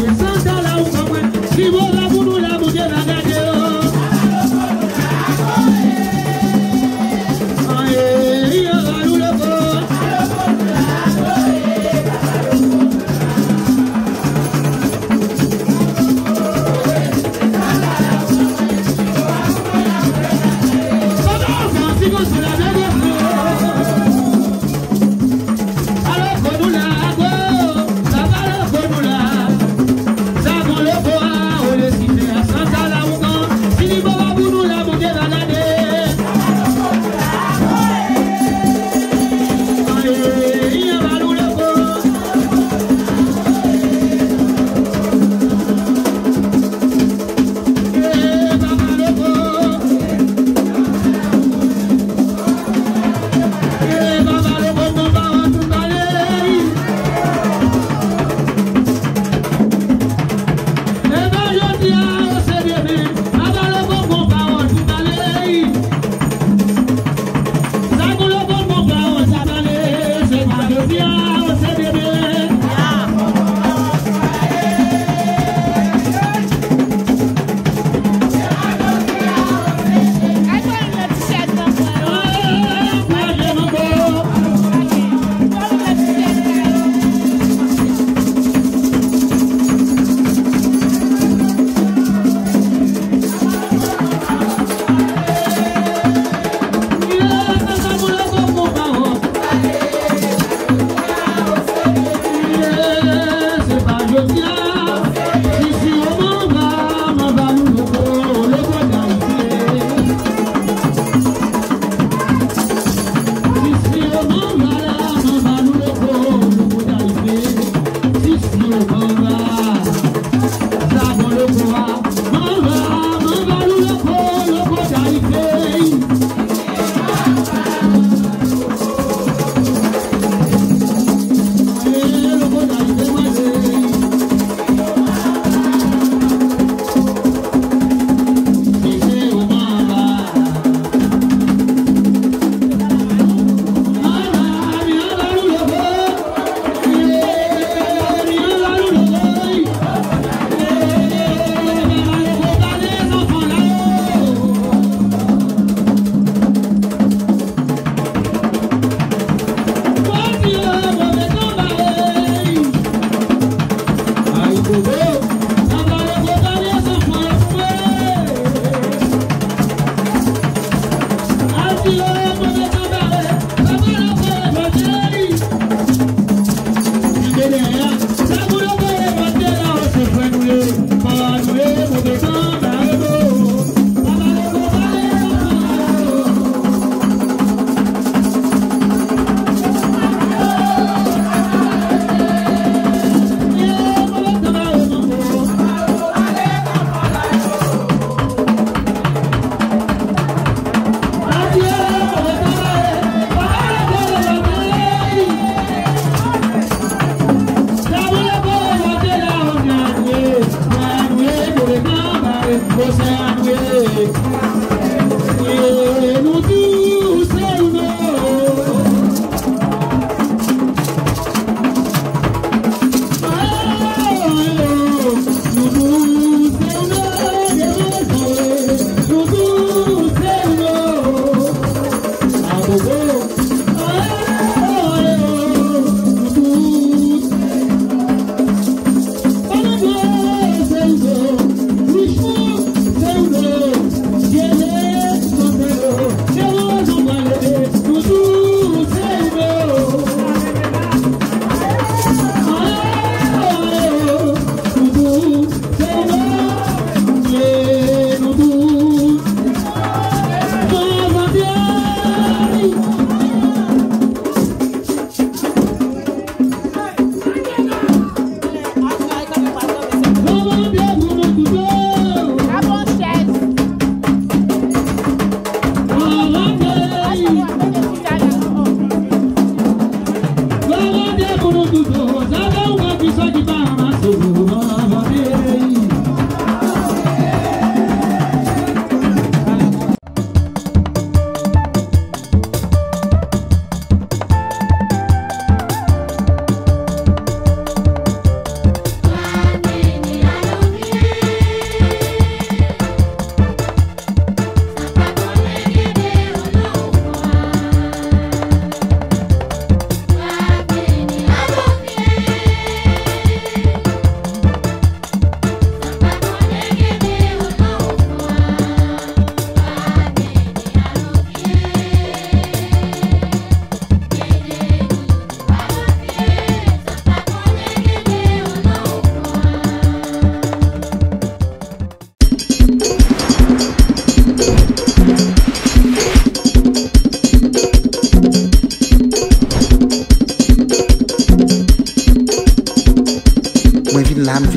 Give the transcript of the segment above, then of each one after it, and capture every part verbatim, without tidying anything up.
Santa la ou konprann, si bon la pou nou la, Bondye va gade yo. Aye, aye, aye, aye.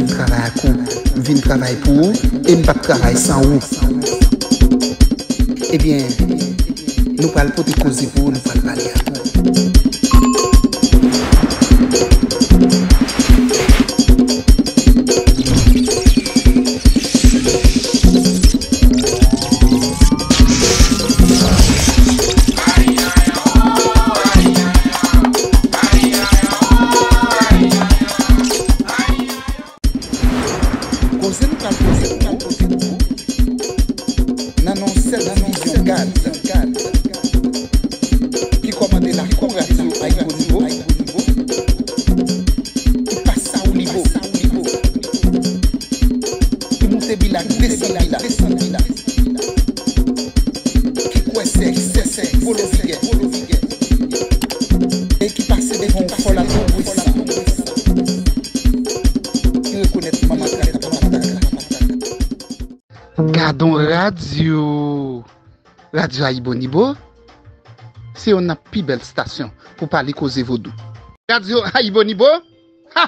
M travay ak ou, m vin travay pou ou, e m p ap travay san ou. Ebyen, nou pral pote koze pou ou, nou pral pale ak ou. Koze nou pral poze pou ou nan non sèt vizyon Gad ki kòmande lakou radyo Ayibo Nibo, ki pase Saouli Bo, ki moute Bilak, desann Bilak, ki kwè sè, sè, sè, Polo Vigè, e ki pase devan yon fò lakou bwis. Ki rekonèt manman kaka, papa kaka. Gadon radyo. Radyo Ayibo Nibo, se yonn nan pi bèl stasyon pou pale koze vodou. Radyo Ayibo Nibo, ha!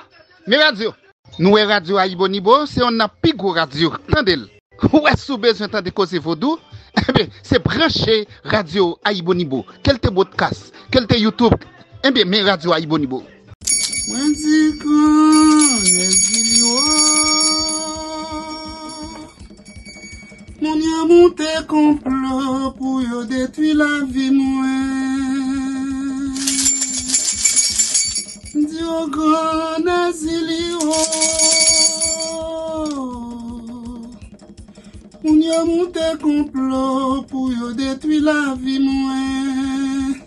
Men radyo! Nou wè radyo Ayibo Nibo, se yonn nan pi gwo radyo. Tande l! Ou wè si w bezwen tande koze vodou, enben, se branche radyo Ayibo Nibo. Ke l te podcast, ke l te YouTube, enben, men radyo Ayibo Nibo. Mwen di grann Èzili wo. Moun yo moute konplo pou yo detwi lavi mwen. M di yo grann Èzili wo. Moun yo moute konplo pou yo detwi lavi mwen.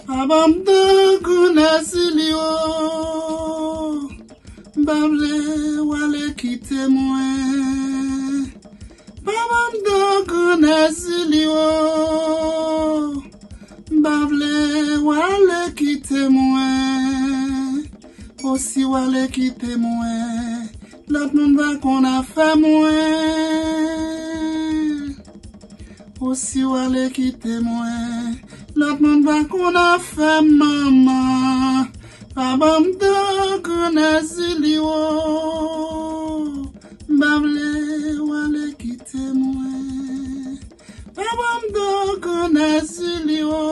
Pa ban m do grann Èzili wo. M pa vle w ale kite mwen. Pa ban m do grann Èzili wo. M pa vle w ale kite mwen. O si w ale kite mwen, lòt moun va konn afè mwen. O si w ale kite mwen, lòt moun va konn afè m, manman. Pa ban m do grann Èzili wo. M pa vle w ale kite mwen. Pa ban m do grann Èzili wo.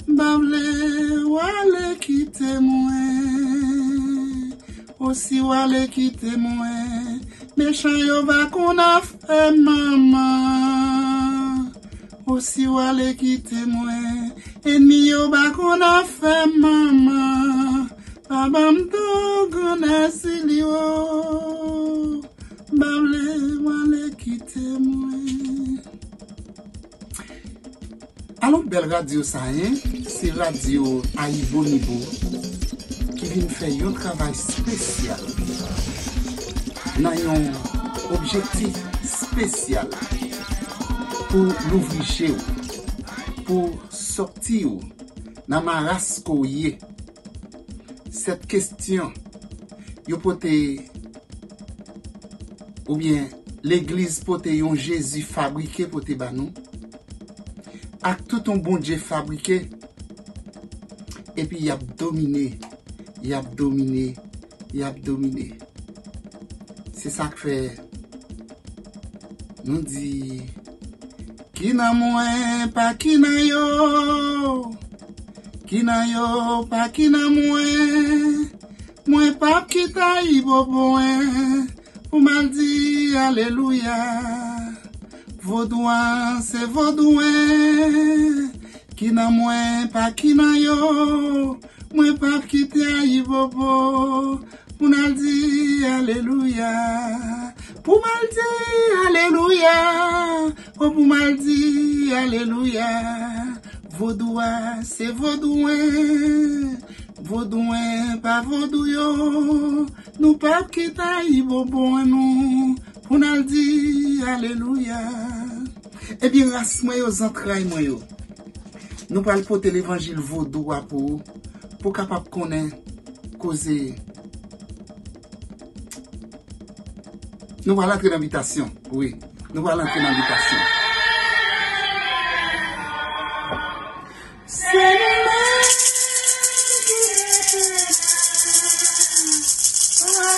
M pa vle w ale kite mwen. O si w ale kite mwen, mechan yo va konn afè m, manman. O si w ale kite mwen, ènmi yo va konn afè m, manman. Pa ban m do grann Èzili wo. M pa vle w ale kite mwen. Alon bèl radyo sa ye, se radyo Ayibo Nibo ki vin fè yon travay espesyal nan yon objektif espesyal pou louvri je w, pou sòti w nan maras ke w ye. Sèt kesyon yo pote, oubyen legliz pote yon Jezi fabrike pote ba nou, ak tout yon Bondye fabrike, epi y ap domine, y ap domine, y ap domine. Se sa k fè nou di, ki nan mwen, pa ki nan yo, ki nan yo, pa ki nan mwen. Mwen p ap kite Ayibobo en pou m al di alelouya. Vodou an se vodou en, ki nan mwen, pa ki nan yo. Mwen p ap kite Ayibobo pou n al di alelouya. Pou m al di alelouya, o pou m al di alelouya. Vodou a se vodou en, vodou en pa vodou yo. Nou p ap kite Ayibobo en nou pou n al di alelouya. Ebyen, ras mwen yo, zantray mwen yo, nou pral pote levanjil vodou a pou ou, pou w kapab konnen koze. Nou pral antre nan bitasyon, wi. Nou pral antre nan bitasyon. Se nou menm ki rete la.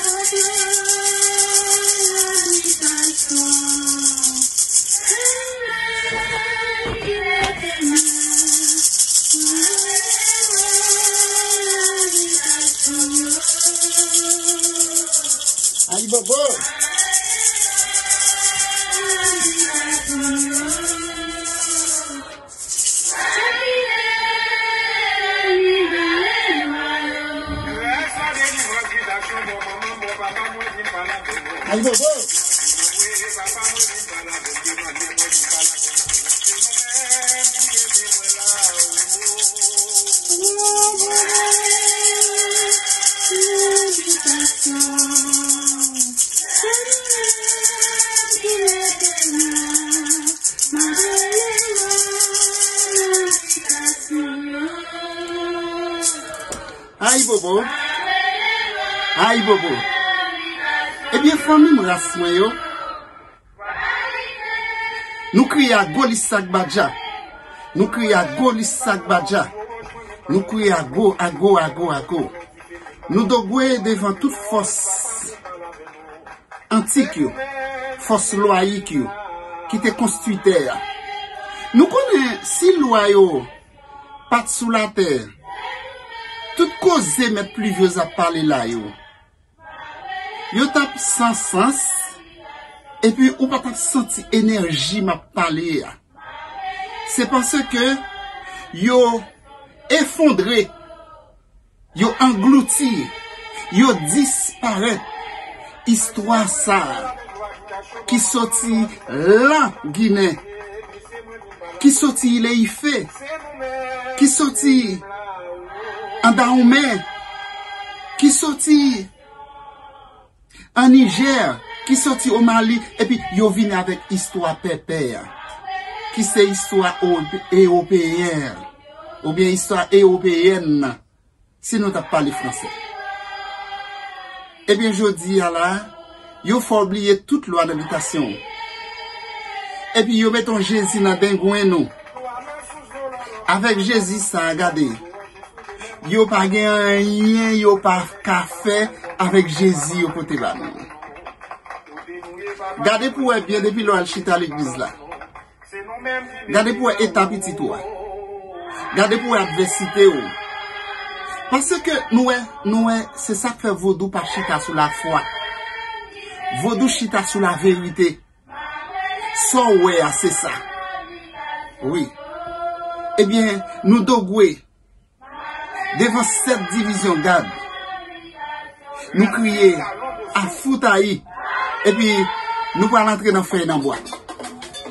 Ayibobo! Ayibobo! Ayibobo! Ayibobo! Ebyen, fanmi m, ras mwen yo, nou kriye a Golis Sagbadja. Nou kriye a Golis Sagbadja. Nou kriye a go, a go, a go, a go. Nou dogwe devan tout fòs antik yo, fòs lwayik yo, ki te konstwi tè a. Nou konnen si lwa yo pa t sou latè, tout koze mèt Pluviose ap pale la yo, yo t ap san sans, epi ou pa t ap santi enèji m ap pale a. Se paske yo efondre, yo anglouti, yo disparèt. Istwa sa a ki soti lan Ginen, ki soti Ile Ife, ki soti an Dawonmen, ki soti an Nijè, ki soti o Mali, epi yo vini avèk istwa pèpè a, ki se istwa o-, ewopeyen, oubyen istwa ewopeyèn nan, si nou t ap pale fransè. Ebyen, jodi a la, yo fè w bliye tout lwa nan bitasyon w. Epi yo mete yon Jezi nan dengwenn ou. Avèk Jezi sa a, gade, yo pa gen anyen yo pa ka fè avèk Jezi yo pote ba nou. Gade pou w wè byen depi lè w al chita legliz la. Gade pou w wè eta pitit ou a. Gade pou w wè advèsite ou. Paske nou wè, nou wè, se sa k fè vodou pa chita sou lafwa. Vodou chita sou laverite. Sa w wè a, se sa. Wi. Ebyen, nou dogwe devan sèt divizyon gad. Nou kriye, "Afoutayi!" Epi, nou pral antre nan fèy nan bwa.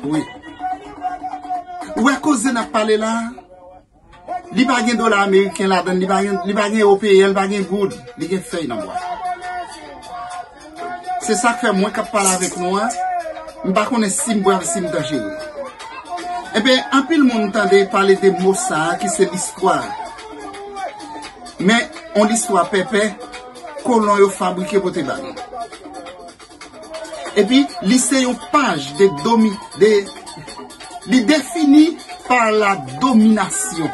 Wi. Ou wè koze n ap pale la a? Li pa gen dola ameriken ladan l, li pa gen, li pa gen ewopeyen, li pa gen goud, li gen fèy nan bwa. Se sa k fè mwen k ap pale avèk nou an, m pa konnen si m brave, si m danjere. Ebyen, anpil moun tande pale de mo sa a ki se listwa. Men, yon listwa pèpè, kolon yo fabrike pote ba nou. Epi, li se yon paj de domi-, de, li defini pa la dominasyon.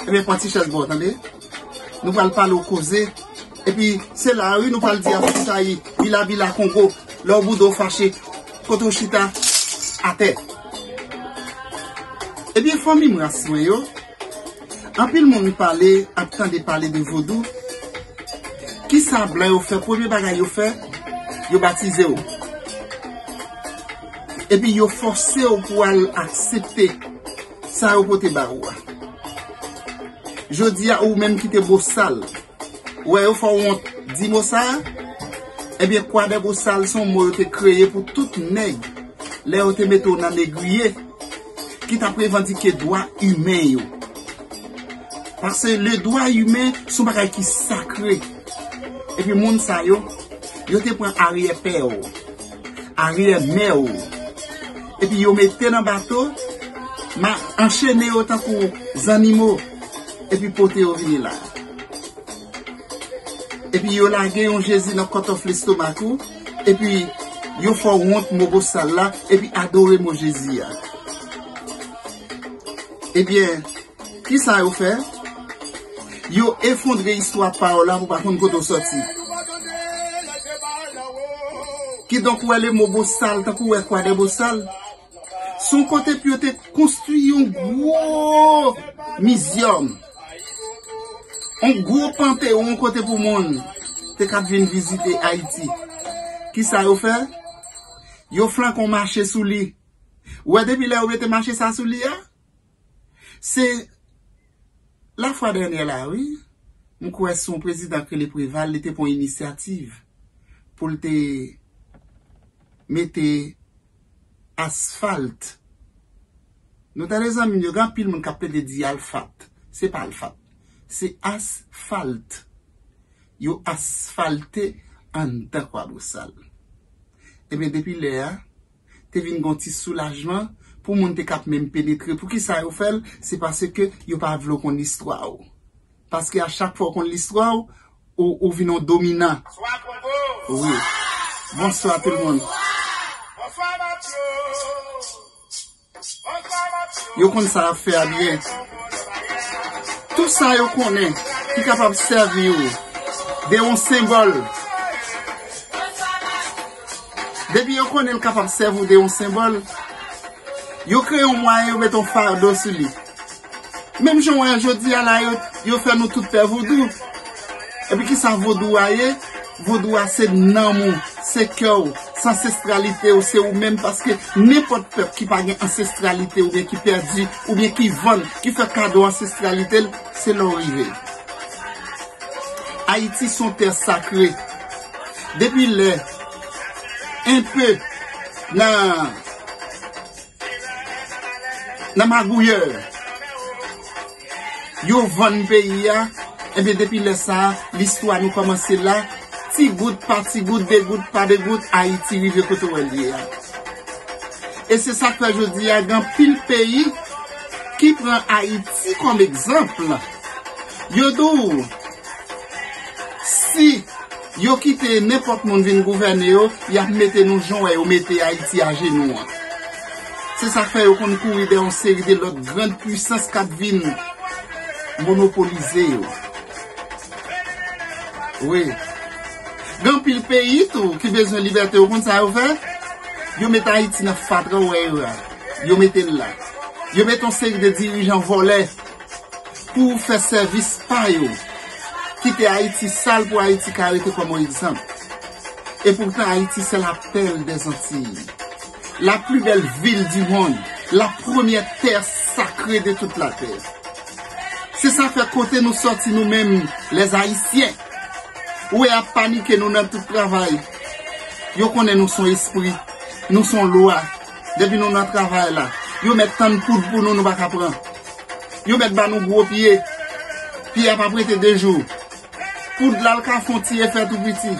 Ebyen, pran ti chèz ba w, tande? Nou pral pale w koze. Epi, se la, wi, nou pral di Afoutayi, Bila Bila Kongo, lè w bouda w fache, kote w chita, atè. Ebyen, fanmi m, ras mwen yo, anpil moun pale, ap tande pale de vodou. Kisa blan yo fè? Premye bagay yo fè, yo batize w. Epi yo fòse w pou w al aksepte sa yo pote ba ou a. Jodi a, ou menm ki te bosal, ou wè yo fè w wont di mo sa a? Ebyen, Kwadèbosal se yon mo yo te kreye pou tout nèg, lè yo te mete w nan negriye, ki t ap revandike dwa imen yo. Paske le dwa imen se yon bagay ki sakre. Epi moun sa yo, yo te pran aryè pè w, aryè mè w, epi yo mete nan bato, ma-, anchene yo tankou zannimo, epi pote yo vini la. Epi yo lage yon Jezi nan kòtòf lestomak ou, epi yo fè w wont mo bosal la, epi adore mo Jezi a. Ebyen, kisa yo fè? Yo efondre istwa pa w la pou w pa konn kote w sòti. Kidonk, ou wè lemo Bosal, tankou w wè Kwadèbosal. Se yon kote pou yo te konstwi yon gwo mizyòm, yon gwo pantewon kote pou moun te ka vin vizite Ayiti. Kisa yo fè? Yo flanke yon mache sou li. Ou wè depi lè yo mete mache sa sou li a? Se lafwa dènyè la, wi. M kwè se yon prezidan k rele Preval, li te pran inisyativ pou l te mete asfalt. Nou tande zanmi m yo, gen anpil moun k ap pede di alfat. Se pa alfat. Se asfalt. Yo asfalte anndan Kwabosal. Ebyen, depi lè a, te vin gon ti soulajman pou moun te k ap menm penetre. Poukisa yo fè l? Se paske yo pa vle w konn istwa w. Paske a chak fwa w konn listwa w, ou, ou vin yon dominan. Wi. Bonswa tout moun. Yo konn sa y ap fè a byen. Tout sa yo konnen ki kapab sèvi yo de yon senbòl. Depi yo konnen l kapab sèvi w de yon senbòl, yo kreye yon mwayen, yo mete yon fado sou li. Menm jan w wè jodi a la, yo, yo fè nou tout pè vodou. Epi kisa vodou a ye? Vodou a se nanm ou, se kè w, se ansestralite w, se ou menm, paske nenpòt pèp ki pa gen ansestralite oubyen ki pèdi, oubyen ki vann, ki fè kado ansestralite l, se la w rive. Ayiti se yon tè sakre. Depi lè enpe nan nan magouyè. Yo vann peyi a, ebyen depi lè sa a, listwa nou kòmanse la, ti gout pa ti gout, de gout pa de gout, Ayiti rive kote w wè l ye a. E se sa k fè jodi a, gen anpil peyi ki pran Ayiti kòm egzanp. Yo di w, si yo kite nenpòt moun vin gouvène yo, y ap mete nou jan w wè yo mete Ayiti ajenou an. Se sa k fè yo konn kouri dèyè yon seri de lòt grann pwisans k ap vin monopolize yo. Wi. Gen anpil peyi tou ki bezwen libète, yo konn sa yo fè? Yo met Ayiti nan fatra w wè yo a. Yo mete l la. Yo met yon seri de dirijan vòlè pou fè sèvis pa yo. Kite Ayiti sal pou Ayiti ka rete kòm yon egzanp. Et pourtant, Haïti, c'est la perle des Antilles, la plus belle ville du monde, la première terre sacrée de toute la terre. Se sa fè kote nou sòti nou menm, les Haïtiens, ou wè y ap panike nou nan tout travay. Yo konnen nou son espri, nou son lwa. Depi nou nan travay la, yo mèt tann poud pou nou, nou pa ka pran. Yo mèt ba nou gwo pye. Pye a p ap rete de jou. Poud la, l ka fè yon ti efè tou piti.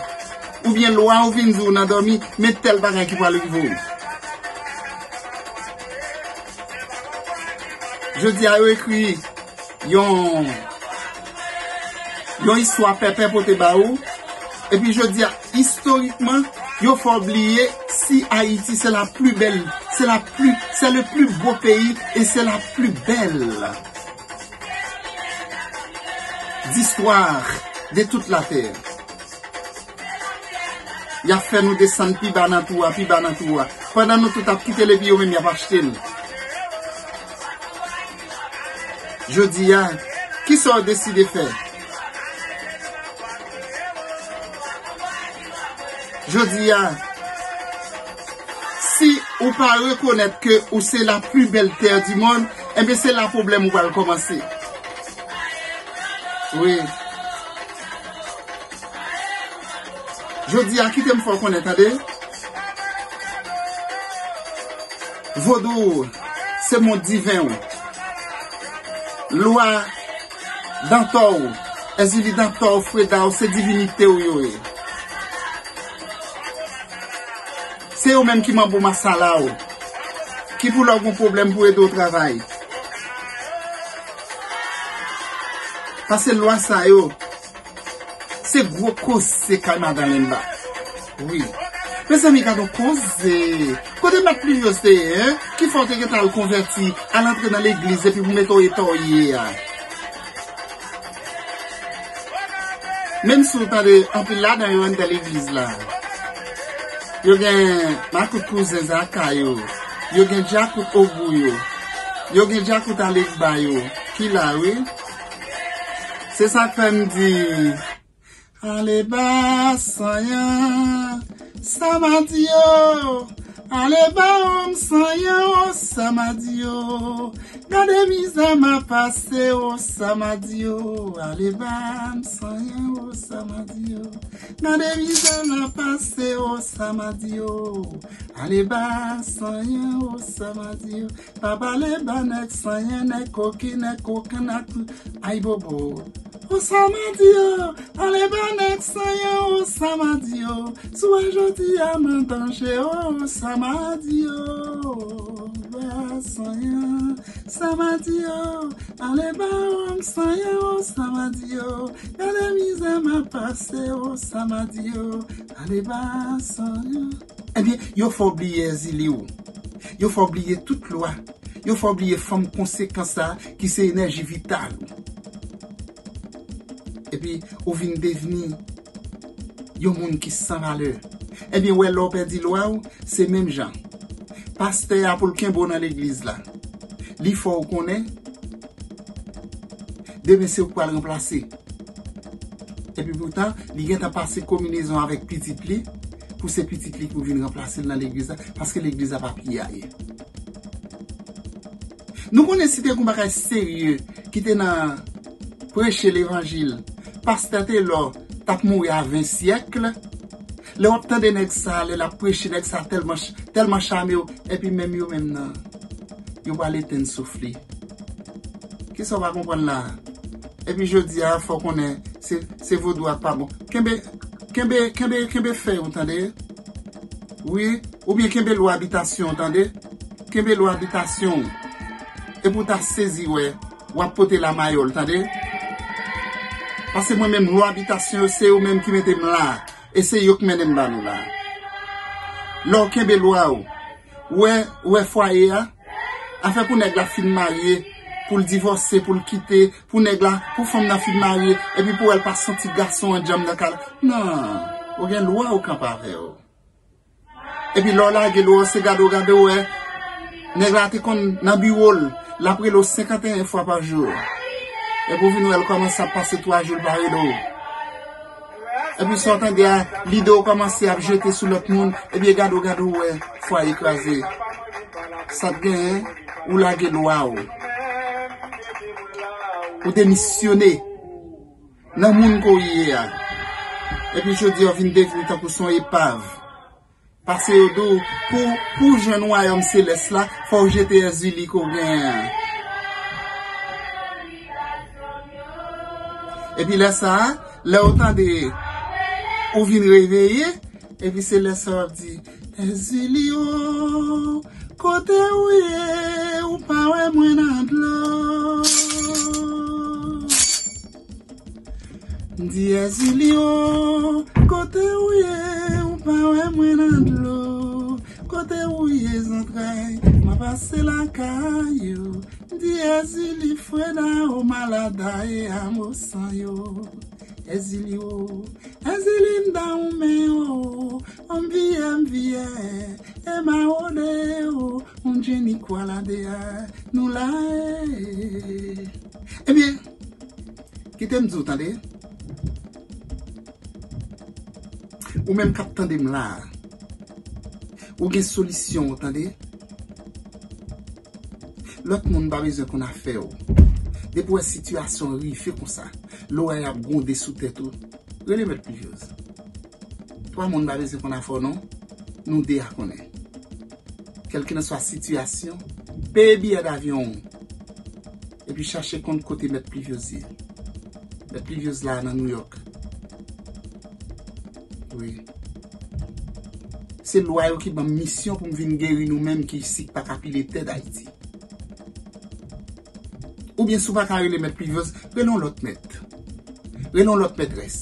Oubyen lwa ou vin di w nan dòmi, men tèl bagay ki pral rive w. Jodi a, yo ekri yon, yon istwa pèpè pote ba ou. Epi jodi a, istorikman, yo fè w bliye si Ayiti se la pli bèl, se la pli, c'est le plus beau pays et c'est la plus belle d'histoire de toute la terre. Y ap fè nou desann pi ba nan twou a, pi ba nan twou a. Pandan nou tout ap kite l epi yo menm y ap achte l. Jodi a, kisa w deside fè? Jodi a, si ou pa rekonèt ke ou se la plus belle terre du monde, enben se la pwoblèm ou pral kòmanse. Wi. Jodi a, kite m fè w konnen, tande. Vodou, se mond diven w. Lwa Dantò w, Èzili Dantò w, Freda w, se divinite w yo ye. Se yo menm ki manbo masala w, ki pou lè w gon pwoblèm pou ede w travay. Pase lwa sa yo, se gwo koze kay madan Lenba. Wi. Mezanmi, gad on koze. Kote mèt Plivyòs te ye, en? Ki fè w te gentan al konvèti, al antre nan legliz epi pou mete w eta w ye a? Menm si w tande anpil ladan yo anndan legliz la, yo gen makout kouzen zaka yo, yo gen djakout ogou yo, yo gen djakout alegba yo ki la, wi. Se sa k fè m di, ale ba sanyan, sa m a di yo. Ale ba m sanyan, o sa m a di yo. Gade mizè m ap pase, o sa m a di yo. Ale ba m sanyan, o sa m a di yo. Gade mizè m ap pase, o sa m a di yo. Ale ba sanyan, o sa m a di yo. Pa pale ba nèg sanyan, nèg koki, nèg kokenn ak ayibobo. O sa m a di yo, ale ba nèg sanyan, o sa m a di yo. Si w wè jodi a m an danje, o sa m a di yo. Ba sanyan, sa m a di yo. Ale ba m sanyan, o sa m a di yo. Gade mizè m ap pase, o sa m a di yo. Ale ba sanyan. Ebyen, yo fè w bliye Èzili w. Yo fè w bliye tout lwa. Yo fè w bliye fanm konsekan sa ki se enèji vital ou. Epi ou vin devni yon moun ki san valè. Ebyen, wè, lè w pèdi lwa w, se menm jan. Pastè a pou l kenbe w nan legliz la. Li fè w konnen demen se ou k pral ranplase. Epi poutan, li gentan pase konminezon avèk pitit li, pou se pitit li pou vin ranplase l nan legliz la, paske legliz la pa pye a ye. Nou konnen si te gen yon bagay serye ki te nan preche levanjil, pastè Telò t ap mouri a ven syèk. Lè w ap tande nèg sa, lè l ap preche, nèg sa tèlman ch-, tèlman chame w, epi menm yo menm nan, yo pral etenn souf li. Kisa w pa konprann la? Epi jodi a, fò w konnen, se, se vodou a k pa bon. Kenbe, kenbe, kenbe, kenbe fèy ou, tande? Wi, oubyen kenbe lwa abitasyon w, tande? Kenbe lwa abitasyon w. Epi w ta sezi wè, w ap pote lamayòl, tande? Paske mwen menm, lwa abitasyon yo, se yo menm ki mete m la. E se yo k mennen m ba nou la. Lè w kenbe lwa w, ou wè, ou wè fwaye a, afè pou nèg la fin marye, pou l divòse, pou l kite, pou nèg la, pou fanm nan fin marye, epi pou w wè l pa santi gason an djanm nan kay la. Non, ou gen lwa ou kanpe avè w. Epi lè w lage lwa w, se gade w gade w wè, nèg la te konn nan biwo l, l ap rele w senkanteyen fwa pa jou. Epi w vin wè l kòmanse ap pase twa jou l pa rele w. Epi sa w tande a, lide w kòmanse ap jete sou lòt moun, epi gade w gade w wè fwaye kraze. Sa k genyen, ou lage lwa w. Ou demisyone nan moun ke w ye a. Epi jodi a w vin devni tankou se yon epav. Paske yo di w, pou, pou w jwenn wayòm selès la, fò w jete Èzili ke w genyen an. Epi lè sa a, lè w tande, ou vin reveye, epi se lè sa a w ap di, Èzili o, kote ou ye, ou pa wè mwen nan dlo. M di Èzili o, kote ou ye, ou pa wè mwen nan dlo. Kote ou ye zantray, m ap pase lakay ou. M di Èzili freda o malada e amosan yo. Èzili o, Èzili m da ou men o, m viyè, m viyè, e ma ode o, m djeni kwa lade a, nou la e. Ebyen, kite m di w, tande. Ou menm k ap tande m la a, ou gen solisyon w, tande. Lòt moun pa bezwen konn afè w. Depi w wè sitiyasyon rive konsa, loray ap gwonde sou tèt ou, rele Mèt Plivyòz. Twa moun pa bezwen konn afè w non, nou de a konnen. Kèlkelanswa sitiyasyon, peye biyè davyon w, epi chache konn kote Mèt Plivyòz ye. Mèt Plivyòz la nan Nouyòk. Wi. Se lwa yo ki ban m misyon pou m vin geri nou menm ki isi k pa ka pile tè Dayiti. Oubyen si w pa ka rele Mèt Plivyòz, rele yon lòt mèt. Rele yon lòt mètrès.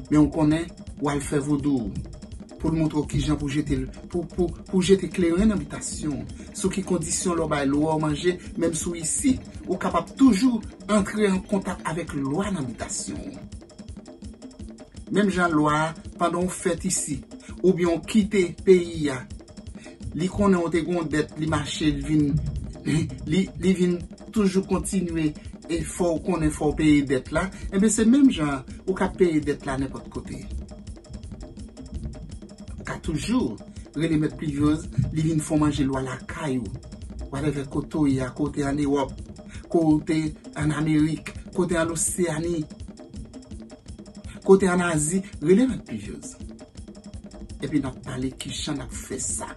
Men w konnen, w al fè vodou w pou l montre w kijan pou jete l, pou, pou, pou jete kleren nan bitasyon w. Sou ki kondisyon lè w bay lwa w manje, menm si w isi, ou kapab toujou antre an kontak avèk lwa nan bitasyon w. Menm jan lwa a, pandan w fèt isi, oubyen w kite peyi a, li konnen w te gen yon dèt, li mache, li vin, li, li vin toujou kontinye, e fò w konnen, fò w peye dèt la, enben se menm jan an, ou ka peye dèt la nenpòt kote. Ou ka toujou rele mèt Plivyòz, li vin fè w manje lwa lakay ou. Whatever kote w ye a, kote ann Ewòp, kote ann Amerik, kote ann Oseani, kote ann Azi, rele mèt Plivyòz. Epi n ap pale kijan n ap fè sa.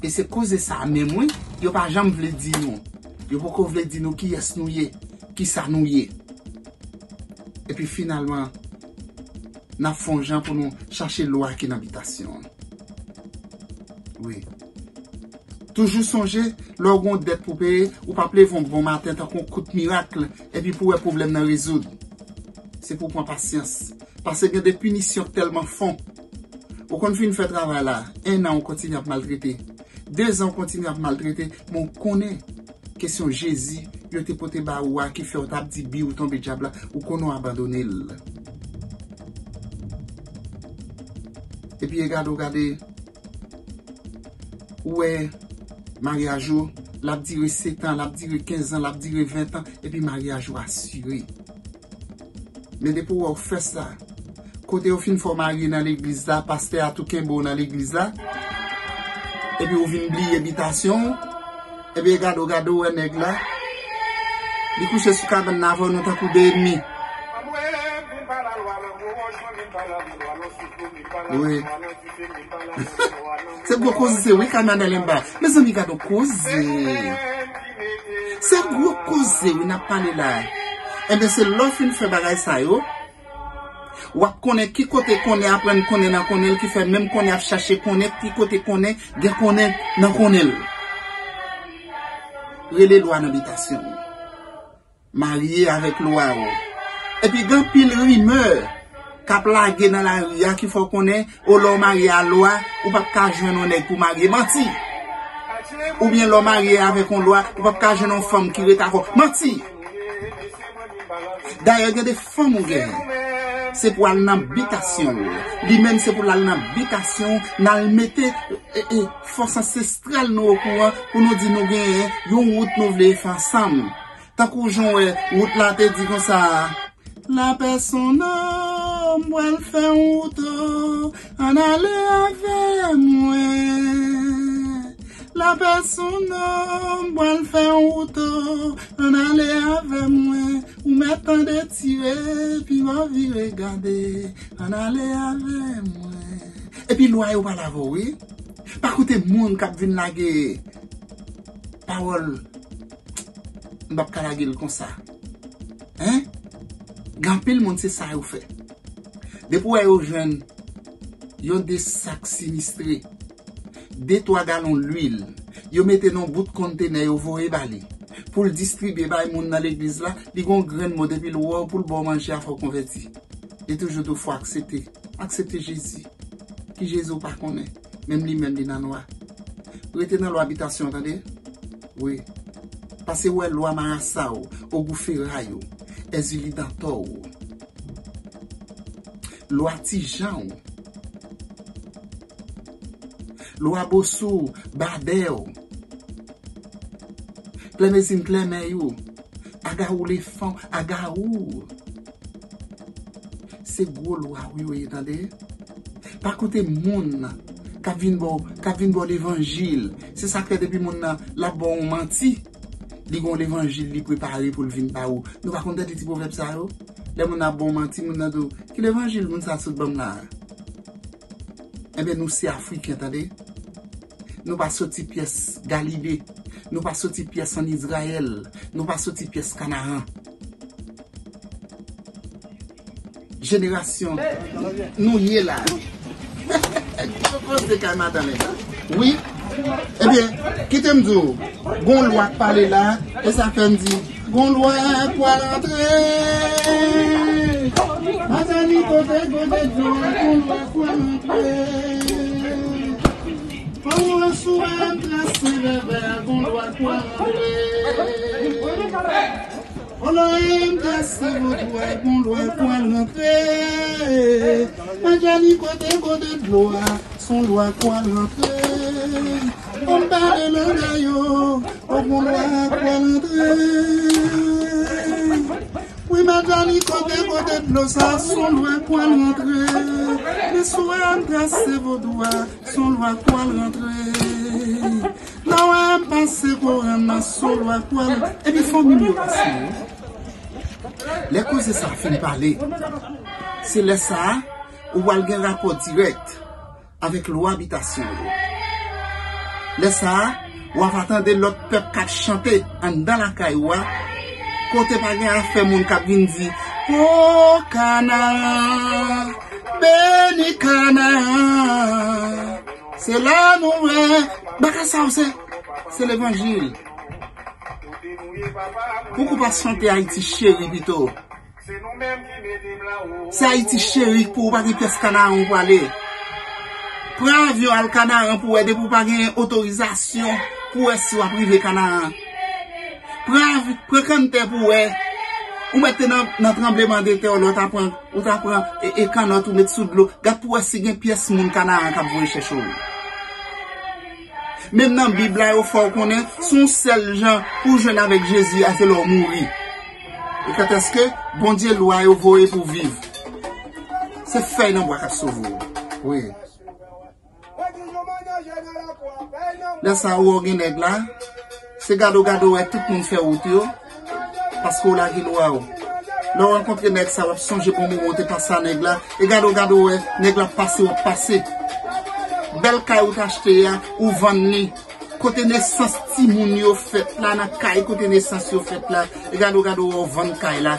E se koze sa a menm, wi, yo pa janm vle di nou. Yo poko vle di nou kiyès nou ye, kisa nou ye. Epi finalman, n ap fè yon jan pou nou chache lwa ki nan bitasyon an. Wi. Toujou sonje, lè w gen yon dèt pou peye, ou p ap leve yon bon maten tankou yon kout mirak, epi pou w wè pwoblèm nan rezoud. Se pou w pran pasyans. Paske gen de pinisyon k tèlman fon. Ou konn fin fè travay la, en an ou kontinye ap maltrete. De zan ou kontinye ap maltrete, men ou konnen kesyon Jezi yo te pote ba ou a ki fè w t ap di bi ou tonbe dyab la, ou konnen w abandone l. Epi e gade w gade, ou wè maryaj ou, l ap dire sèt an, l ap dire kenz an, l ap dire ven an, epi maryaj ou asire. Men depi w wè w fè sa, kote yo fin fè w marye nan legliz la, pastè a tou kenbe w nan legliz la, epi ou vin bliye bitasyon w, epi gade w, gade w wè nèg la, li kouche sou kabann nan avè w, nou tankou de ènmi. Wi. Se gwo koze, wi, Kamana Lemba. Mezanmi, gade yon koze. Se gwo koze, wi, n ap pale la. Enben, se lè w fin fè bagay sa yo, w ap konnen ki kote konnen, aprann konnen nan konnen l, ki fè menm konnen ap chache konnen ki kote konnen, gen konnen nan konnen l. Rele lwa nan bitasyon w. Marye avèk lwa w. Epi gen anpil rimè k ap lage nan lari a ki fè w konnen, o lè w marye a lwa, ou p ap ka jwenn yon nèg pou marye. Manti! Oubyen lè w marye avèk yon lwa, ou p ap ka jwenn yon fanm ki ret avè w. Manti! Dayè, gen de fanm ou genyen, se pou al nan bitasyon w. Li menm se pou l al nan bitasyon w, n al mete, e, e, fòs ansestral nou okouran pou nou di nou genyen yon wout nou vle fè ansanm. Tankou jan w wè, wout la te di konsa, lapè se yon nonm, m pral fè yon wout, o, ann ale avè mwen. Lapè se yon nonm, m pral fè yon wout, o, ann ale avè mwen. Ou mèt tande tire, pi w vire gade, ann ale avè mwen. Epi lwa yo pale avè w, wi. Pa koute moun k ap vin lage pawòl. M p ap ka lage l konsa. Hein? Gen anpil moun se sa yo fè. Depi w wè yo jwenn yon de sak sinistre, de twa galon lwil, yo mete nan yon bout kontenè, yo voye ba li pou l distribye bay moun nan legliz la, li gen yon grenn mo, depi l wè w pou l ba w manje a, fò w konvèti. Li toujou di w fò w aksepte. Aksepte Jezi. Ki Jezi w pa konnen? Menm li menm li nan lwa. Rete nan lwa bitasyon w, tande? Wi. Pase w wè lwa marasa w, ogou feray w, èzili dantò w, lwa tijan w, lwa bosou w, badè w, klèmezin klèmèy ou, agawou lefan w, agawou. Se gwo lwa w yo ye, tande. Pa koute moun k ap vin ba w, k ap vin ba w levanjil. Se sa k fè depi moun nan l ap ba w yon manti, li gen yon levanjil li prepare pou l vin ba ou. Nou pa konn tande ti pwovèb sa yo? Lè moun nan ap ba w manti, moun nan di w, ki levanjil moun sa sot ban m la a? Enben, nou se Afriken, tande. Nou pa soti pyès Galile. Nou pa soti pyès ann Izrayèl. Nou pa soti pyès Kanaran. Jenerasyon nou ye la. Gwo koze kay madanm la. Wi. Ebyen, kite m di w, gon lwa k pale la, e sa fè m di, gon lwa k pral antre. Madanm, kote gon lwa k pral antre. Fò w sou m trase bèbè, gon lwa k pral antre. Olè, M T S se vodou a, gon lwa k pral rantre. Madjani kote, kote dlo a, s on lwa k pral rantre. Anba de langa yo, o gon lwa k pral rantre. Wi, Madjani kote, kote dlo sa, s on lwa k pral rantre. Meswa, M T S se vodou a, s on lwa k pral rantre. Lè w wè m pase koran nan, s on lwa k pral rantre. Epi fanmi m yo pase yo. Lè koze sa fin pale, se lè sa a ou pral gen rapò dirèk avèk lwa bitasyon yo. Lè sa a, w ap tande lòt pèp k ap chante anndan lakay ou a, kote pa gen afè moun k ap vin di, "O Kanaran, beni Kanaran." Se la nou wè, bagay sa yo se, se levanjil. Pouki w pa chante Ayiti cheri pito? Se Ayiti cheri pou ou pa gen pyès Kanaran ou prale. Pran avyon al Kanaran pou wè depi w pa gen otorizasyon pou wè si w ap rive Kanaran. Pran avy-, pran kanntè pou wè. Ou mèt te nan, nan tranbleman de tè, ou ta pran, ou ta pran e, e kannòt ou met sou dlo. Gad pou wè si gen pyès moun Kanaran k ap voye chèche w. Menm nan Bib la, yo fè w konnen, se yon sèl jan pou w jwenn avèk Jezi a, se lè w mouri. E kantèske Bondye lwa yo voye pou w viv? Se fèy nan bwa k ap sove w. Wi. Lè sa a, ou wè w gen nèg la, se gade w gade w wè tout moun fè wout yo, paske w lage lwa w. Lè w rankontre nèg sa, w ap sonje bon moman w te pase a nèg la, e gade w gade w wè nèg la pase w ap pase. Bèl kay ou t achte a, ou vann li. Kote nesans timoun yo fèt la, nan kay kote nesans yo fèt la, e gade w gade w wè w vann kay la.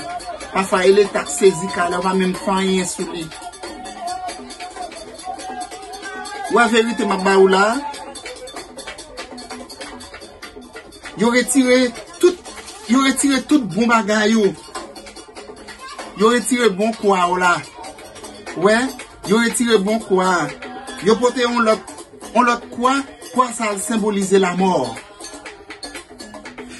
Pafwa e Leta k sezi kay la, yo pa menm fè anyen sou li. Ou wè verite m ap ba ou la a? Yo retire tout, yo retire tout bon bagay ou. Yo retire bon kwa w la. Wè, yo retire bon kwa a. Yo pote yon lòt, yon lòt kwa, kwa sa a senbolize lamò.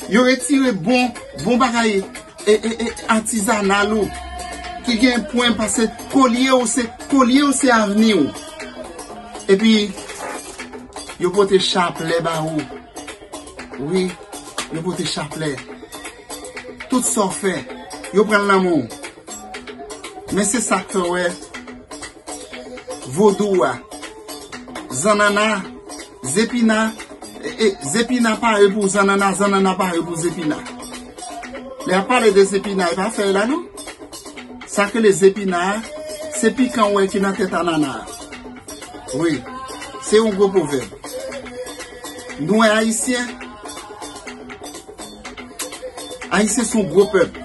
Yo retire bon, bon bagay, e, e, e, atizanal ou, ki gen pwen, paske kolye ou se, kolye ou se avni w. Epi, yo pote chaplè ba ou. Wi, yo pote chaplè. Tout sa w fè, yo pran l nan men w. Men se sa k fè w wè vodou a, zannanna, zepina, e, e, zepina pare pou zannanna, zannanna pare pou zepina. Lè y ap pale de zepina, e pa fèy la non. Sa k rele zepina a, se pikan w wè ki nan tèt anana a. Wi, se yon gwo pwovèb. Nou wè Ayisyen, Ayisyen se yon gwo pèp.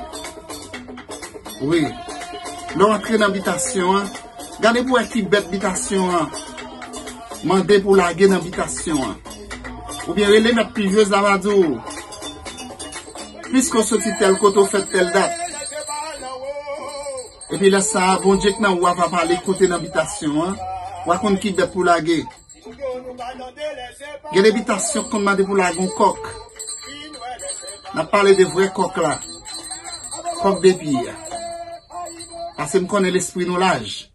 Wi. Lè w antre nan bitasyon an, gade pou wè ki bèt bitasyon an mande pou lage nan bitasyon an. Oubyen rele mèt plivyez la va di w, piske w soti tèl kote, w fèt tèl dat. Epi lè sa a, Bondye k nan ou a va pale kote nan bitasyon an, w a konn ki bèt pou lage. Gen de bitasyon k konn mande pou lage yon kòk. N ap pale de vrè kòk la. Kòk de pye a. Paske m konnen lespri nou laj.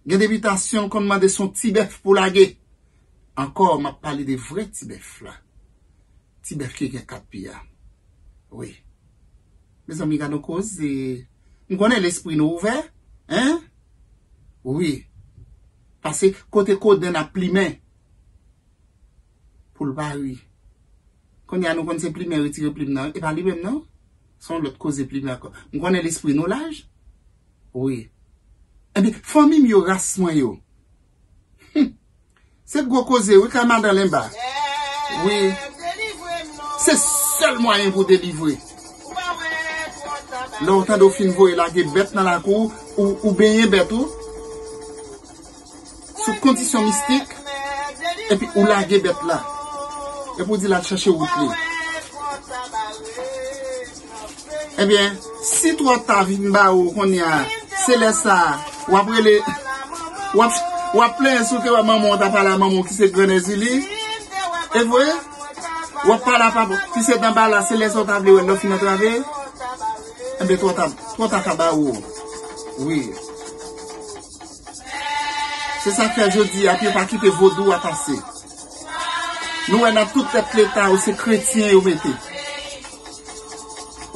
Gen de bitasyon l konn mande se yon ti bèf pou lage. Ankò, m ap pale de vrè ti bèf la. Ti bèf ki gen kat pye a. Wi. Mezanmi, gade yon koze. M konnen lespri nou ouvè. Hein? Wi. Paske kote kodenn ap plimen. Pou l pa ri. Kounye a nou konn se plimen retire plim nan. E pa li menm non. Se yon lòt koze plimen ankò. M konnen lespri nou laj. Wi. Ebyen, fanmi m yo, ras mwen yo. Hum. Se gwo koze, wi, kay madan Lenba. Wi. Se sèl mwayen pou delivre. Lè w tande w fin voye lage bèt nan lakou, ou, ou benyen bèt ou sou kondisyon mistik, epi ou lage bèt la. Epi ou di l al chache wout li. Ebyen, si twò ta vin ba ou kounye a, se lè sa a, w ap rele, w ap, w ap plenyen si w te wè manman w ta pale a manman w ki se Grann Èzili. E vre? W ap pale a papa w ki se Danbala, se lè sa w ta vle wè l lè w fin antrave. Enben, twò ta, twò ta ka ba ou. Wi. Se sa k fè jodi a, pou yo pa kite vodou a pase. Nou wè nan tout tèt leta yo, se kretyen yo mete.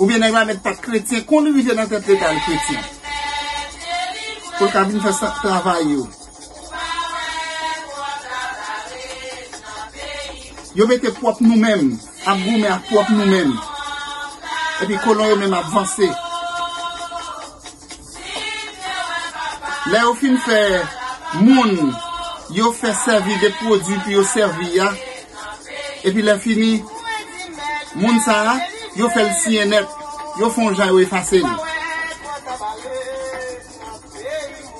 Oubyen nèg la mèt pa t kretyen, kon li rive nan tèt leta, li kretyen. Pou l ka vin fè sa, travay yo. Yo mete pwòp nou menm, ap goumen ak pwòp nou menm. Epi kolon yo menm ap vanse. Lè yo fin fè moun, yo fè sèvi de pwodui pou yo sèvi a, epi lè fini, moun sa a, yo fè l siyen nèt, yo fè yon jan yo efase l.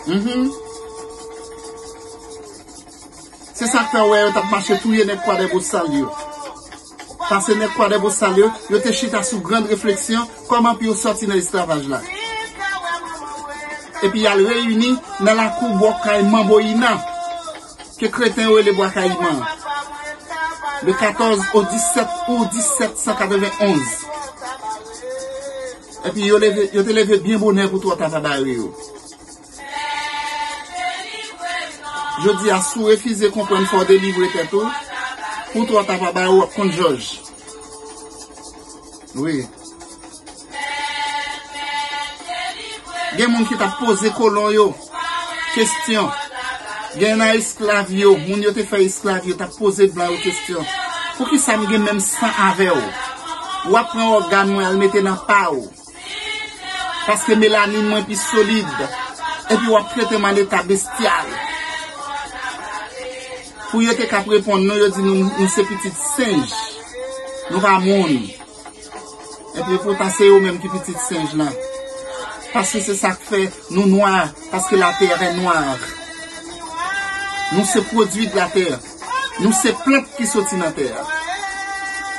Mhm. Se sa k fè w wè yo t ap mache touye nèg Kwadèbosal yo. Paske nèg Kwadèbosal yo, yo te chita sou gran refleksyon kòman pou yo sòti nan esklavaj la. Epi y al reyini nan lakou bò kay Manboyina, ke kreten yo rele Bwa Kayiman. Le katòz o disèt out disèt san katrevenn onz. Epi yo leve, yo te leve byen bonè pou twò ta pa bare yo. Jodi a, si w refize konprann, fò w delivre tèt ou. Pou twò ta pa ba ou, w ap konn jòj. Wi. Gen moun ki t ap poze kolon yo kesyon. Gen nan esklav yo, moun yo te fè esklav yo, t ap poze blan yo kesyon. Poukisa m gen menm san avè w? W ap pran ògàn mwen al mete nan pa w. Paske melanin mwen pi solid. Epi w ap trete m an eta bestyal. Pou yo te k ap reponn nou, yo di nou, nou se pitit senj. Nou pa moun. Epi poutan se yo menm ki pitit senj lan. Paske se sa k fè nou nwa, paske la terre est noire. Nou se pwodui de la terre. Nou se plant ki soti nan tè a.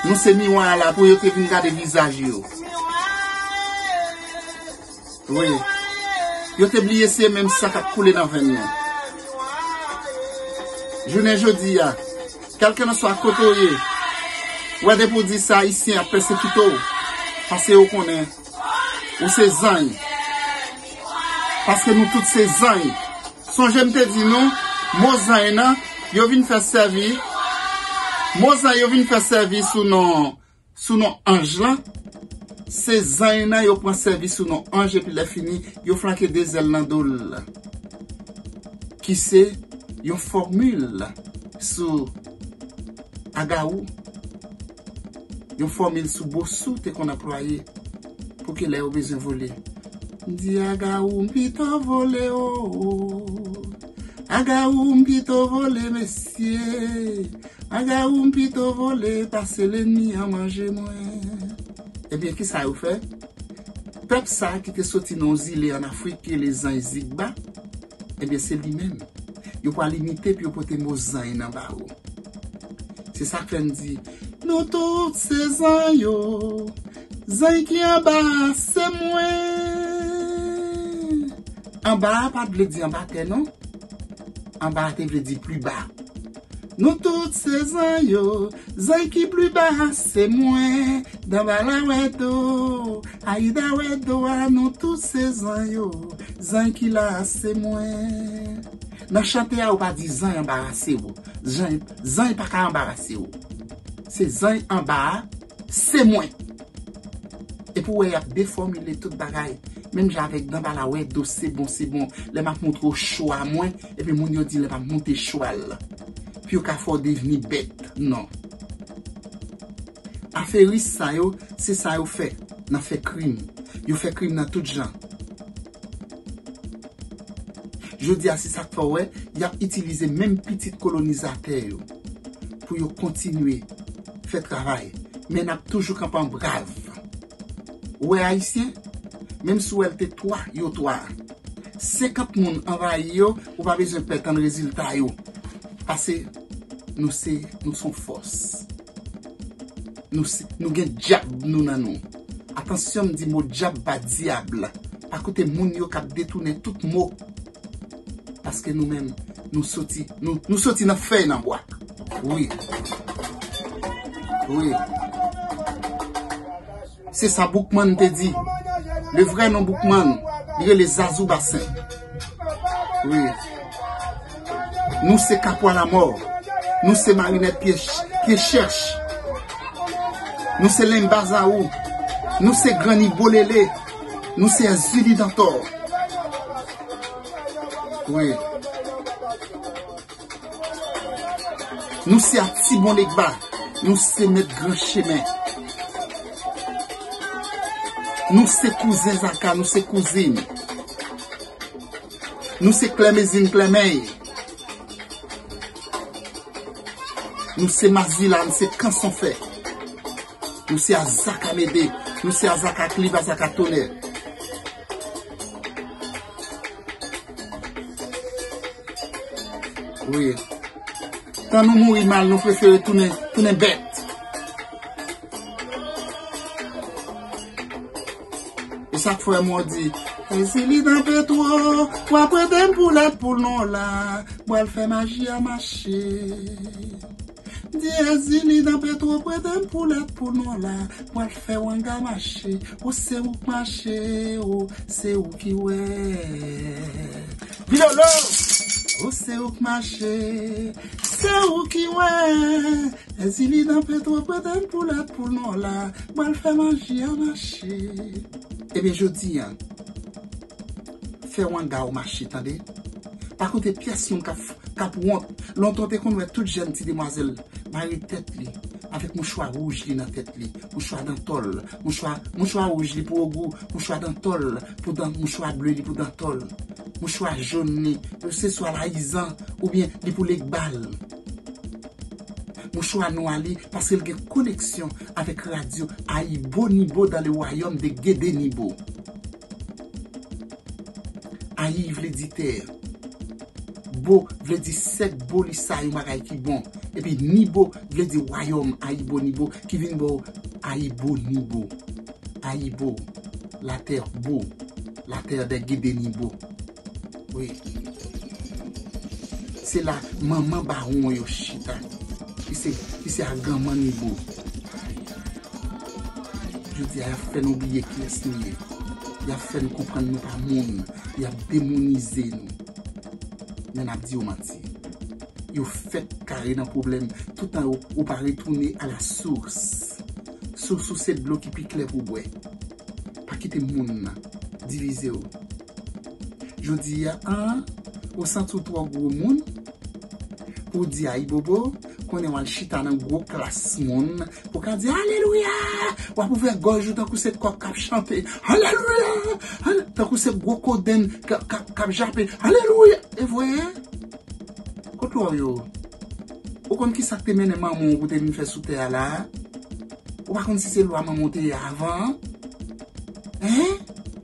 Nou se miwa a la pou yo te vin gade vizaj yo. Wi. Yo te bliye se menm sa k ap koule nan venn nou. Jounen jodi a, kèlkelanswa kote w ye, w wè depi w di sa, Ayisyen ap pèsekite w, paske yo konnen ou se zanj. Paske nou tout se zanj. Sonje m te di nou, mo zanj nan, yo vin fè sèvi, mo zanj yo vin fè sèvi sou non, sou non anj lan. Se zanj nan yo pran sèvi sou non anj, epi lè fini, yo flanke de zèl nan do l. Ki se yon fòmil sou Agawou, yon fòmil sou Bosou te konn anplwaye pou ke lè yo bezwen vole. M di Agawou, m pito vole o. Agawou, m pito vole, mesye. Agawou, m pito vole, pase lènmi an manje mwen. Ebyen, kisa yo fè? Pèp sa a ki te soti nan yon zile ann Afrik ki rele zanj Zigba, ebyen, se li menm. Yo pral imite pou yo pote mo zanj nan ba ou. Se sa k fè m di, nou tout se zanj yo. Zanj ki anba a se mwen. Anba a pa t vle di anba tè non. Anba a te vle di pli ba. Nou tout se zanj yo. Zanj ki pli ba a se mwen. Danbala wè do. Ayida wè do a, nou tout se zanj yo. Zanj ki la a se mwen. Nan chante a, ou pa di zanj anbarase w. Zanj, zanj pa ka anbarase w. Se zanj anba a, se mwen. Epi w wè y ap defòmile tout bagay. Menm jan avèk Danbala wè do, se bon, se bon. Lè m ap montre w cho a mwen, epi moun yo di lè m ap monte chwal. Pou yo ka fè w devni bèt. Non. Aferis sa yo, se sa yo fè nan fè krim. Yo fè krim nan tout jan. Jodi a, se sa k fè w wè, y ap itilize menm pitit kolonizatè yo pou yo kontinye fè travay. Men n ap toujou kanpe an brav. Ou wè Ayisyen, menm si w wè l te twa, yo twa. Senkant moun anvayi yo, ou pa bezwen pè tann rezilta yo. Pase nou se, nou se yon fòs. Nou se, nou gen dyab nou nan nou. Atansyon, m di mo dyab, pa dyab. Pa koute moun yo k ap detounen tout mo. Paske nou menm, nou soti, nou, nou soti nan fèy nan bwa. Wi. Wi. Se sa Boukman te di. Le vrè non Boukman, li rele Zazou Basen. Wi. Nou se Kapwa Lamò. Nou se Marinèt Pye, Pye Chèch. Nou se Lenba Zaou. Nou se Granny Bolele. Nou se Zili Dantò. Wi. Nou se a Tibon Legba. Nou se Mèt Gran Chemen. Nou se kouzen Zaka, nou se kouzin. Nou se Klèmezin Klèmèy. Nou se Mazila, nou se Kanson Fè. Nou se a Zaka Mede. Nou se a Zaka Klib, a Zaka Tonè. Wi. Tan nou mouri mal, nou prefere tounen, tounen bèt. E sa k fè mwen di, Ezili dan Petwo, w ap rete m pou lèt pou non la, m pral fè maji a mache. Di Ezili dan Petwo, prete m pou lèt pou non la, m pral fè wanga mache. Ou se ou k mache, ou se ou ki wè. Bilolo! Ou se ou k mache, se ou ki wè. Ezili dan Petwo, prete m pou lèt pou non la, m pral fè maji a mache. Ebyen, jodi a, fè wanga w mache, tande. Pa koute pyès moun k ap, k ap wont. Lontan, w te konn wè tout jèn ti demwazèl mare tèt li avèk mouchwa wouj li nan tèt li, mouchwa dantòl, mouchwa, mouchwa wouj li pou ogou, mouchwa dantòl pou dan, mouchwa ble li pou dantòl, mouchwa jòn li, se swa Layizan oubyen li pou Legbal. Mouchwa nwa li, paske l gen koneksyon avèk radyo Ayibo Nibo dans le royaume de Gede Nibo. Ayi vle di tè. Bo vle di sèk, bo li sa yon bagay ki bon. Epi Nibo vle di wayòm Ayibo Nibo ki vin ba w Ayibo Nibo. Ayibo, la terre Bo, la terre de Gede Nibo. Wi. Se la manman bawon yo chita. Ki se, ki se aganman Nibo. Jodi a, y ap fè nou bliye kiyès nou ye. Y ap fè nou konprann nou pa moun. Y ap demounize nou. Men n ap di yo manti. Yo fèk kare nan pwoblèm. Toutan ou, ou pa retounen a la source. Sous ou se dlo ki pi klè pou bwè. Pa kite moun nan divize w. Jodi a, an, ou santi w twò gwo moun pou w di ayibobo, konnen w al chita nan gwo klas moun pou w ka di alelouya! W ap ouvè gòj ou tankou se kòk k ap chante. Alelouya! Ale-, tankou se gwo kodenn k ap, k ap, k ap jape. Alelouya! E vre? Kot lwa w yo? Ou konn ki sa k te mennen manman w pou te vin fè sou tè a la a? Ou pa konn si se lwa manman w te ye avan an? Hein?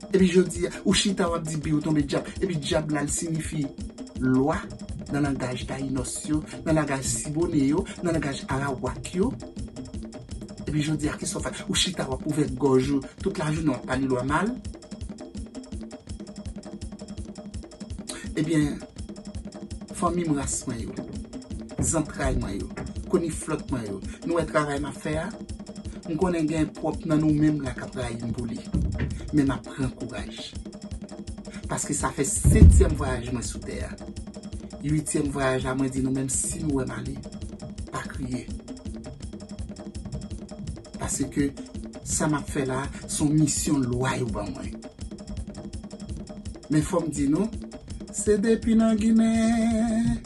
Epi jodi a, ou chita w ap di bi ou tonbe dyab. Epi dyab la, l siyifi lwa nan langaj tayinòs yo, nan langaj sibone yo, nan langaj arawak yo. Epi jodi a, kisa w fè? Ou chita w ap ouvè gòj ou tout lajounen w ap pale lwa mal. Ebyen, fanmi m, ras mwen yo, zantray mwen yo, koniflòt mwen yo, nou wè travay m ap fè a? M konnen gen pwòp nan nou menm la k ap rayi m pou li. Men m ap pran kouraj. Paske sa fè setyèm vwayaj mwen sou tè a. Uityèm vwayaj la, mwen di nou, menm si nou wè m ale, pa kriye. Paske sa m ap fè la, se yon misyon lwa yo ban mwen. Men fò m di nou, se depi nan Ginen,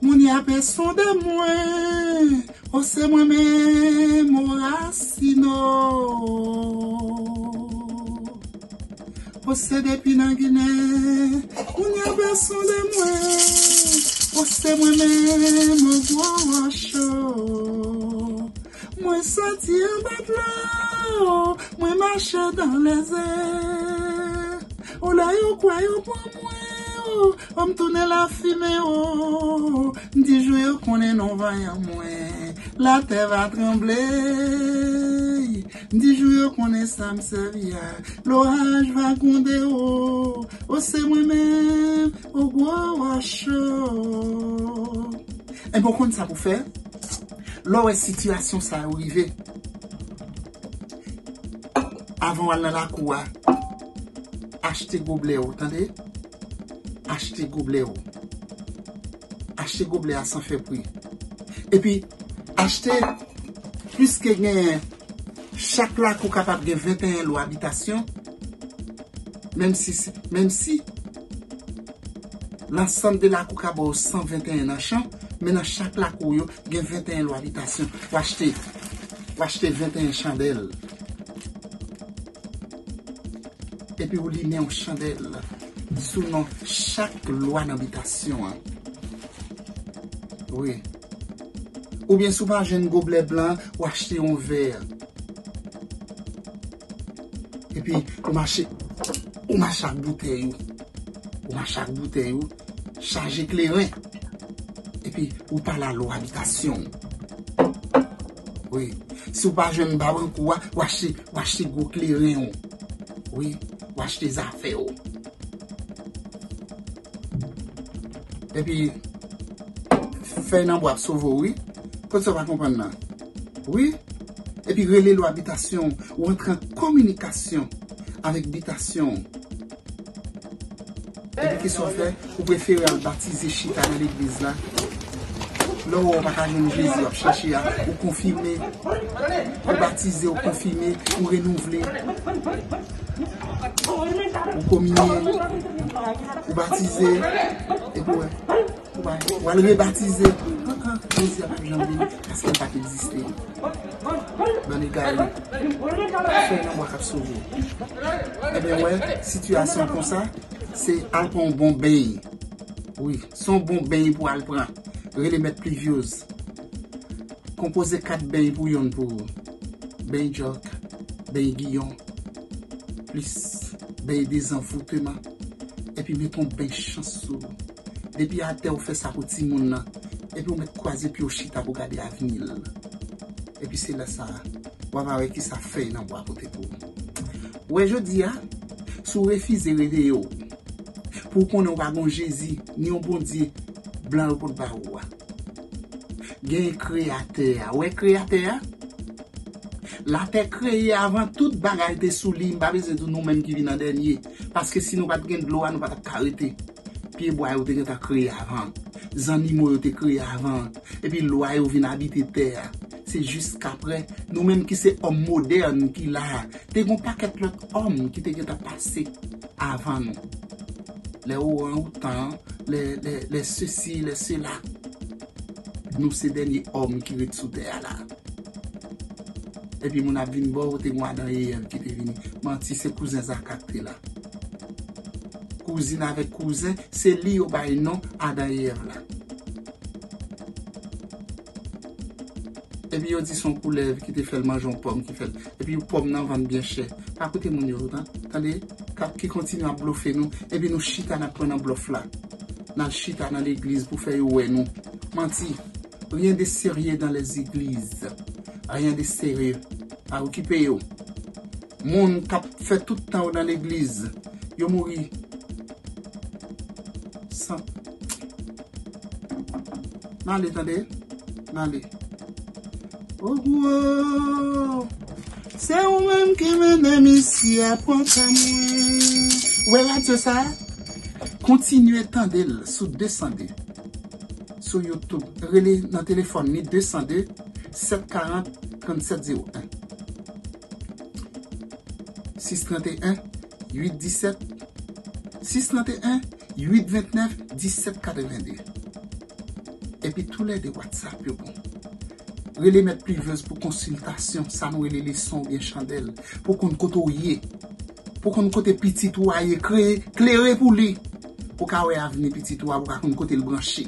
moun y ape sonde mwen, o se mwen menm, o Racino. O se depi nan Ginen, moun y ape sonde mwen, o se mwen menm, o gwo wòch yo. Mwen soti anba dlo, mwen mache dan lèzè. O lè yo kwè yo pran mwen, o, o m tounen lafimen, o, m di jou yo konnen non vanyan mwen, latè va tranble. M di jou yo konnen sa m sèvi a, loraj va gwonde, o, o se mwen menm, o gwo wòch yo. Enben, w konn sa pou fè? Lè w wè sitiyasyon sa yo rive, avan w al nan lakou a, Achte goblè w, tande? Achte goblè w. Achte goblè a san fè pri. Epi, achte, piske gen, chak lakou kapab gen venteyen lwa abitasyon, menm si, menm si lansanm de lakou ka ba w san venteyen nan chan, men nan chak lakou yo, gen venteyen lwa abitasyon. W achte, w achte venteyen chandèl. Epi w limen yon chandèl sou non chak lwa nan bitasyon an. Wi. Oubyen si w pa jwenn goblè blan, w achte yon vè. Epi ou mache, ou mache ak boutèy ou. Ou mache ak boutèy ou, chaje kleren. Epi ou pale a lwa abitasyon w. Wi. Si w pa jwenn babankou a, w achte, w achte gwo kleren w. Wi. W achte zafè w. Epi, fèy nan bwa ap sove w, wi. Kot sa w pa konprann nan? Wi. Epi rele lwa bitasyon w, ou antre an kominikasyon avèk bitasyon w. Epi kisa w fè? Ou prefere al batize chita nan legliz la. Lè w wè w pa ka jwenn Jezi w ap chèche a, ou konfime. Ou batize, ou konfime, ou renouvle. Ou kominye, ou batize, epi w wè, ou pa, w al rebatize. An, an, Jezi a p ap janm vini, paske l pa t egziste. Bann egare. Fèy nan bwa k ap sove w. Ebyen, wè, sitiyasyon konsa, se al pran yon bon beny. Wi, se yon bon beny pou al pran. Rele mèt Plivyòz. Konpoze kat beny pou yonn pou ou. Beny djòk, beny giyon, plis beny dezanvoutman. Epi met yon beny chans sou ou. Depi atè ou fè sa pou timoun nan. Epi ou mèt kwaze pye w chita pou gade avni l. Epi se lè sa a, w ap wè kisa fèy nan bwa pote pou ou. Ou wè jodi a, si w refize reveye w, pou w konnen w pa gen yon Jezi, ni yon Bondye, blan yo pot ba ou a. Gen kreyatè a. Ou wè kreyatè a? Latè kreye avan tout bagay te sou li, m pa bezwen di w nou menm ki vin an dènye. Paske si nou pa t gen dlo a, nou pa t ap ka rete. Pyebwa yo te gentan kreye avan. Zannimo yo te kreye avan. Epi lwa yo vin abite tè a. Se jiskapre, nou menm ki se òm modèn ki la a, te gen yon pakèt lòt òm ki te gentan pase avan nou. Lè oran outan, lè, lè, lè sesi, lè sela. Nou se dènye òm ki ret sou tè a la. Epi moun ap vin ba w, te gen Adan e Èv ki te vini. Manti, se kouzen Zaka k te la. Kouzin avèk kouzen, se li yo bay non Adan e Èv la. Epi yo di se yon koulèv ki te fè l manje yon pòm ki fè l. Epi pòm nan vann byen chè. Pa koute moun yo, tan-, tande, k ap, ki kontinye ap blofe nou. Epi nou chita n ap pran nan blòf la. N al chita nan legliz pou fè yo wè nou. Manti. Rien de sérieux dans les églises. Rien de sérieux. Pa okipe yo. Moun k ap fè tout tan yo nan legliz, yo mouri san. N ale, tande? N ale. Ogwo! Se ou menm ki mennen misye a pran ka mwen. Ou wè radyo sa a? Kontinye tande l sou de san de. Sou YouTube. Rele nan telefòn li de san de, sèt karant, trannsèt zewo en. Sis trant e en, uit disèt, sis trant e en, uit ventnèf, disèt katreven de. Epi toulède WhatsApp yo bon. Rele mèt Plivez pou konsiltasyon, sa nou rele leson oubyen chandèl, pou konn kote w ye, pou konn kote pitit ou a ye, kreye, klere pou li, pou ka wè avni pitit ou a, pou ka konn kote l branche.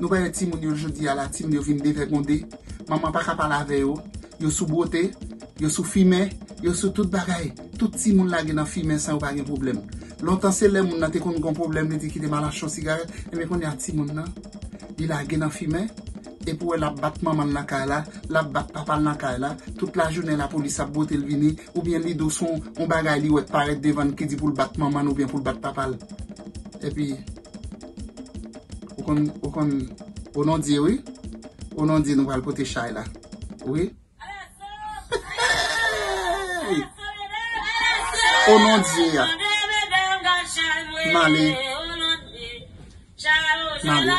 Nou pa wè timoun yo jodi a la, timoun yo vin devègonde, manman pa ka pale avè yo, yo sou bwote, yo sou fimen, yo sou tout bagay. Tout timoun lage nan fimen san yo pa gen pwoblèm. Lontan se lè moun nan te konn gon pwoblèm, li te kite m al achte yon sigarèt, enben kounye a timoun nan, li lage nan fimen, epi w wè l ap bat manman l nan kay la, l ap bat papa l nan kay la, tout lajounen lapolis ap bwote l vini, oubyen li di w se yon, yon bagay li wè k parèt devan l ki di pou l bat manman l oubyen pou l bat papa l. Epi, ou konn, ou konn, o non Dye, wi. O non Dye, nou pral pote chay la. Wi. O non Dye a. M ale. M ale.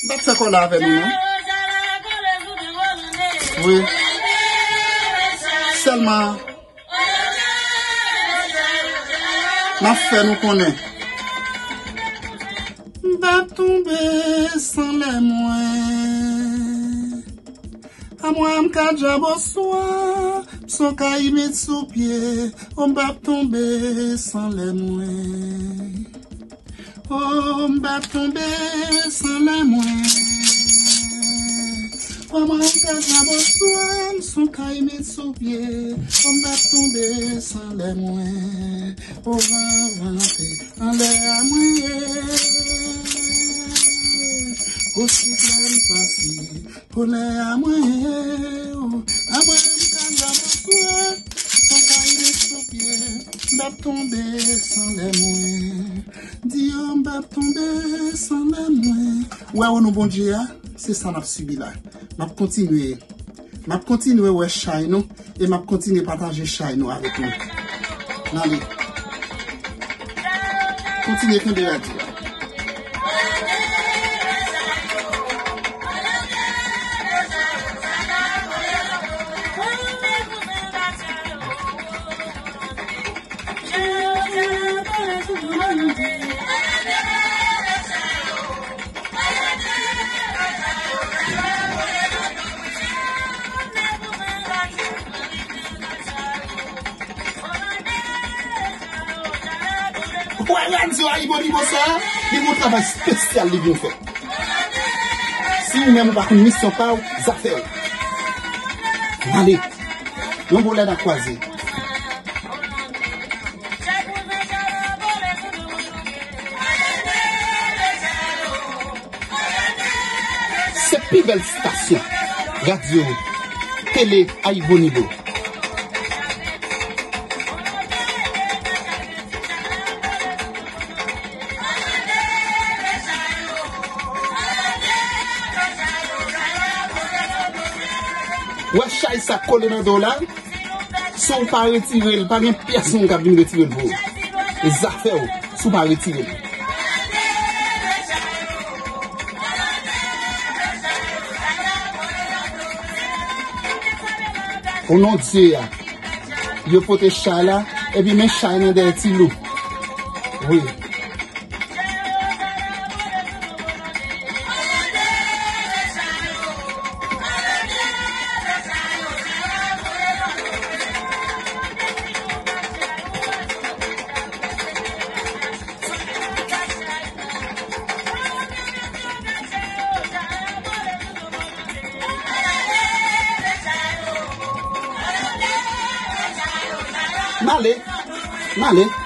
M p ap fè kòlè avè nou, non. Wi. Sèlman, m ap fè nou konnen. M p ap tonbe san lè mwen. Amwa m ka djab oswa, m son kayimit sou pye, o m p ap tonbe san lè mwen. O m p ap tonbe san lè mwen. O mwen m ka djab oswa, m son kayimit sou pye, o m p ap tonbe san lè mwen. O van vante anlè a mwen ye. O siklòn pase, kolè a mwen ye, o, a mwen m ka djab oswa, son kayimit sou pye, m p ap tonbe san lè mwen. Di yo m p ap tonbe san lè mwen. Ou wè o non Bondye a, se sa n ap sibi la. M ap kontinye. M ap kontinye wè chay nou e m ap kontinye pataje chay nou avèk nou. N ale. Kontinye kenbe radyo a. Wè radyo Ayibonibon sa, li gon travay espesyal li vin fè. Si ou menm ou pa konn misyon pa w, zafè w. N ale. Yon bolèd a kwaze. Se pi bèl estasyon radyo tele Ayibonibon. Wè chay sa kole nan do w la. Si w pa retire l, pa gen pyès moun k ap vin retire l pou ou. E zafè w, si w pa retire l. O non Dye a, yo pote chay la, epi men chay nan dèyè Ti Lou. Wi. M ale, m ale.